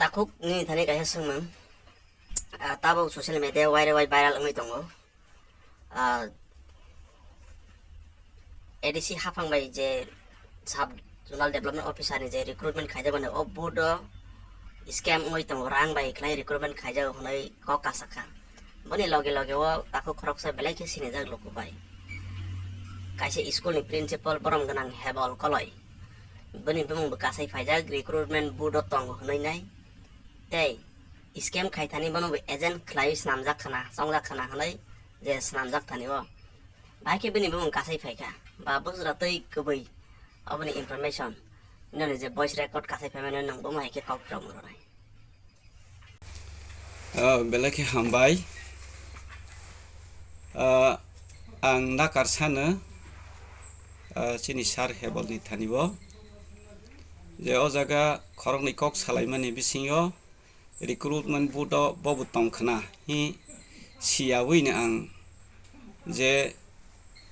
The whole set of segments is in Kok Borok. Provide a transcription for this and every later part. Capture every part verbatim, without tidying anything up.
Takhuk nini thani kaisa swngmung, ah, tabuk social media wire wire viral wngwi tongo. Ah, A D C haphang bai je sub zonal development officer ni je recruitment khaijakmani, o board o scam wngwi tongo, rang bai khlai recruitment khaijago hwnwi kok kasakha. Boni loge loge o takhuk khoroksa belai khe sinijak luku bai. Kaisa school ni principal borom gwnang Hebol Koloi. Bini bumung bo kasai phaijak, recruitment board o tongo hwnwi nai. Tei scam khai thani bono bo agent khlaiwi swnamjak khna, chongjak khna hwnwi je swnamjak thani o. Bahai khe bini bumung kasai phaikha, ba bujra twi kwbwi oboni information. Nini je voice record kasai phaimani nwng bomo hai khe kok rok rwnai. Oh, belai khe hambai. Ah, ang nakar sano, ah, chini sir Hebol ni thani bo, je o jaga khoroknwi kok salaimani bisingo recruitment board o bobo tong khna hi siyawi no ang je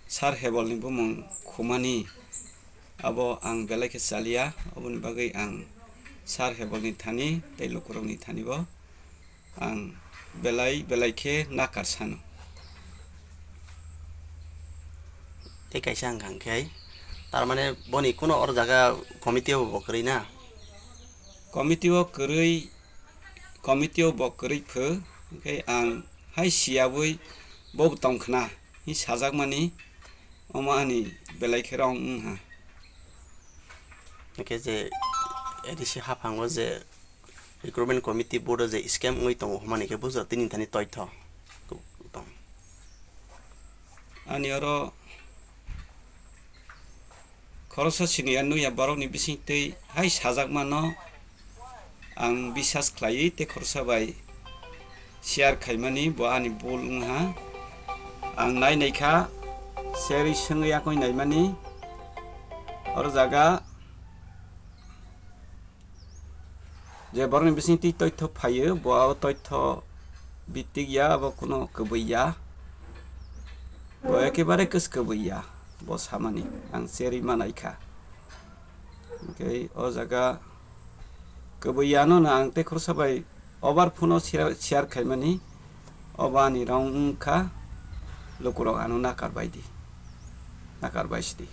sir Hebol ni bumung khumani abo ang belai khe chaliya, oboni bagwi ang sir Hebol ni thani tei lukurok ni thani bo ang belai belai khe nakar sano. Tei kaisa wngkha hwnkhe, tar mane boni kuno or jaga committee o bo kwrwi na? Committee o kwrwi, committee o bo kwrwi pho, hwnkhe ang hai siyawi bo tong khna hi sajakmani, omo ani belai khe wrong wngha. Hwnkhe je A D C haphango je recruitment committee board o je scam wngwi tongo hwnmani khe bujra tini thani toitho tong. Ani oro khoroksa siniya nuya borokni bisingtwi hai sajakmano ang bisas khlaiwi tei khoroksa bai share khaimani bo ani bul wngha. Ang nai naikha, serwi swngwi yakung naimani oro jaga. Je borokni bisingtwi toitho phaio, bo o toitho bitik ya, abo kuno kwbwi ya. Bo ekebare kwskwbwi ya, bo samani ang cherwi manaikha. Hwnkhe o jaga kwbwi yano no ang tei khoroksa bai over phone o share, share khaimani, obo ani wrong wngkha, lukurok ano nakar bai di, nakar bai sidi.